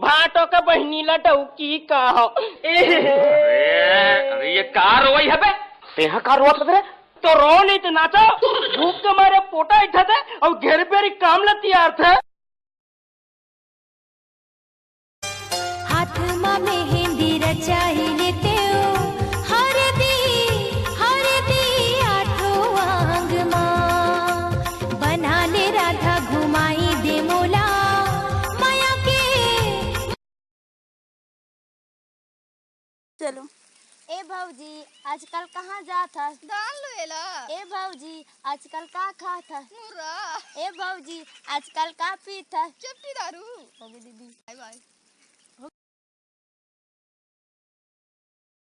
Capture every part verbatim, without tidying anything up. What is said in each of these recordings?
भाटो के बहिनी ला डौकी कहो। अरे, अरे, ये का रोवई हबे? तेहा का रोवत हस रे? तो रो नहीं तो नाचो। भूख के मारे पोटा इठा थे और घेर पेरी काम ला तियार थे। हाथ मा मेहंदी रचाई लेते हो, हरदी, हरदी आठों आंग मा। बना ले राधा घुमाई दे मोला, माया के। चलो। ए भौजी, आजकल कहाँ जात हस? धान लुए ला। ए भौजी, आजकल का खात हस? मुर्रा। ए भौजी, आजकल का पीत हस? चुप्पी दारू। हो गई दीदी। बाय बाय।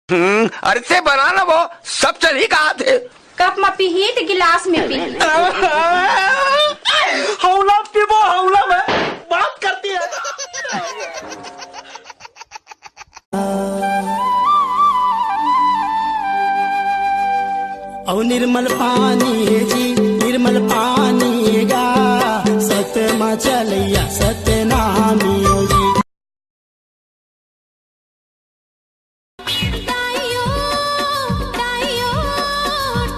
हम्म, अरे से बना ना वो, सब चल ही कहा थे। कप में पीही तो गिलास में पीही। हौला पीबो, हौला में बात करती है। अउ निर्मल पानी हे जी, निर्मल पानी हे गा, सत मा चलैया सतनामी हो जी। दाइयो, दाइयो,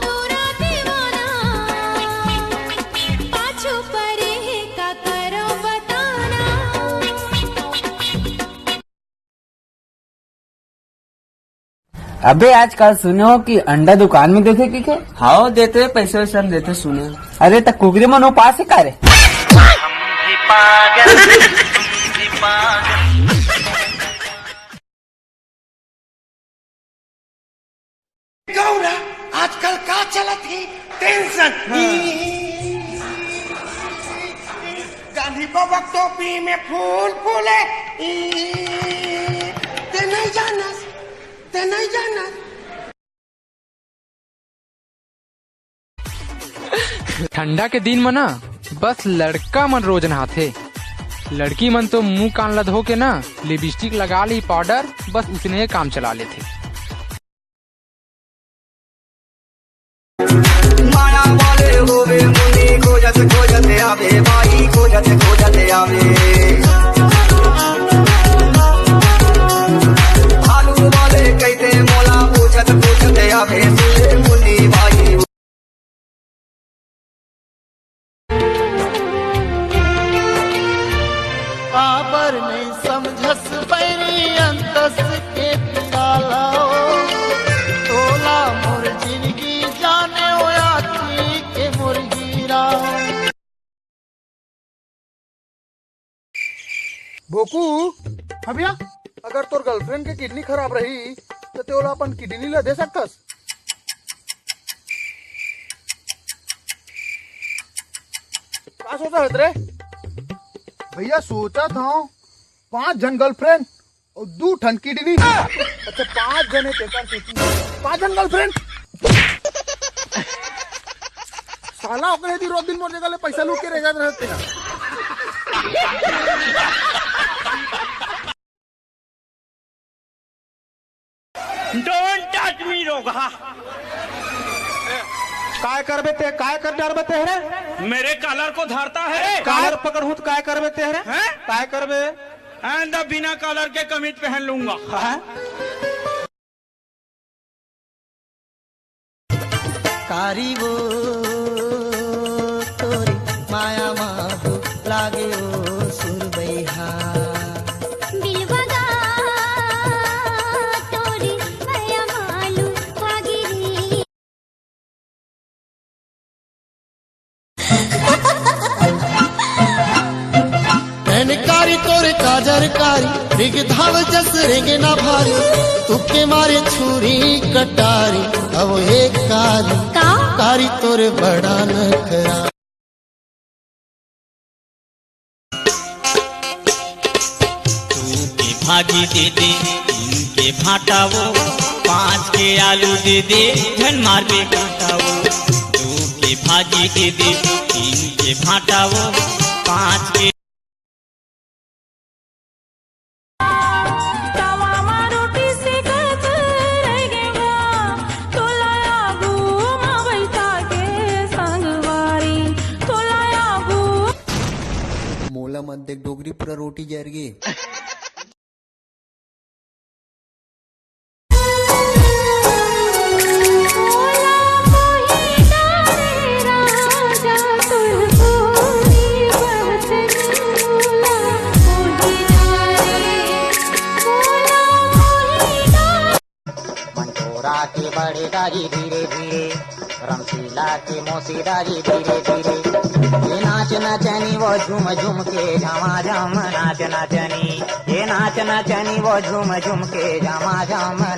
टूरा दीवाना, पाछू परे हे का करो बताना। अबे आजकल सुने हो कि अंडा दुकान में देथे कि के? हाओ, देथे, पैसे वैसे हम देथे, सुने। अरे, त कुकरी मन उपास हे का रे? गौरा, आजकल का चलत हे? टेंशन। हाँ। गांधी बाबा टोपी में फूल फूले। ई, ते नहीं जानस, ते नहीं जानस। ठंडा के दिन म ना बस लड़का मन रोज नहाथे। लड़की मन तो मुंह कान ला धो के ना लिपस्टिक लगा ली, पाउडर, बस उतने काम चला लेथे। माया वाले होवे मुनि खोजत खोजत आवे, बाई खोजत खोजत आवे। भालू वाले कहते मोला पूछत पूछत आवे, सुने मुनि बाई। काबर नहीं समझस बैरी अंतस के पिराला, तोला मोर जिंदगी जाने ओ आखी के मोर हीरा। भोकू, हाँ भैया, अगर तोर गर्लफ्रेंड के किडनी खराब रही, तो ते ओला अपन किडनी ला दे सकथस। का सोचत हस रे? भैया, सोचत हंव, पांच झन गर्लफ्रेंड अउ दू ठन किडनी। अच्छा, पांच झन हे, तेकर सेती पांच झन गर्लफ्रेंड। साला ओकरे सेती रोज दिन मोर जगह ले पैसा लूट के रेंगत रहत हे। Don't touch me, रोगहा। काय करबे ते, काय कर डरबे ते रे? मेरे कॉलर को धरता है। अरे, कॉलर पकड़हूं त काय करबे ते रे? हैं? काय करबे? आइंदा बिना कॉलर के कमीज पहन लूंगा। हाँ? कारी वो तोरी माया मा लागे ओ सुरबैहा। बिलवा गा तोरी माया मालू वागिरी। नैन कारी तोर काजर कारी, रिग धाव जस रेंगे ना भारी, तुके मारे छुरी कटारी, अब हे कारी, का? कारी तोर बड़ा नखरा। दू के भाजी दे दे, तीन के भांटा वो, पाँच के आलू दे दे, झन मार के कांटा वो। दू के भाजी दे दे, तीन के भांटा वो, पाँच के तवा मा रोटी सेकत रह गे गा, तोला आगू मा बैठा के संगवारी, तोला आगू। मोला मत देख डोकरी, पूरा रोटी जर गे। अरे दारी धीरे धीरे, रमशीला के मौसी दारी धीरे धीरे। ये नाच नचनी वो झूम झूम के झमाझम, नाच नचनी। ये नाच नचनी वो झूम झूम के झमाझम।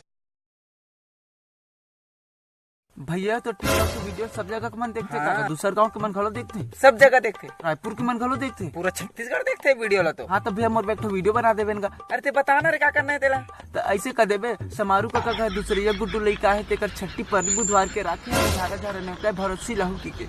भैया, तो TikTok के वीडियो सब जगह के मन देखथे का? हाँ। दूसर गांव के मन घलो देखथे? सब जगह देखथे। रायपुर के मन घलो देखथे? पूरा छत्तीसगढ़ देखथे वीडियो ला तो। हाँ, तो भैया, मोर बर एक ठो वीडियो बना देबे न गा। अरे, ते बता ना रे, का करना हे तेला? तो ऐसे कर देबे, समारू काका घर दूसरे ये गुड्डू लइका हे, तेकर छट्ठी परली बुधवार के राखे हे, झारा झारा नेवता हे, भरोसी लाहू की के।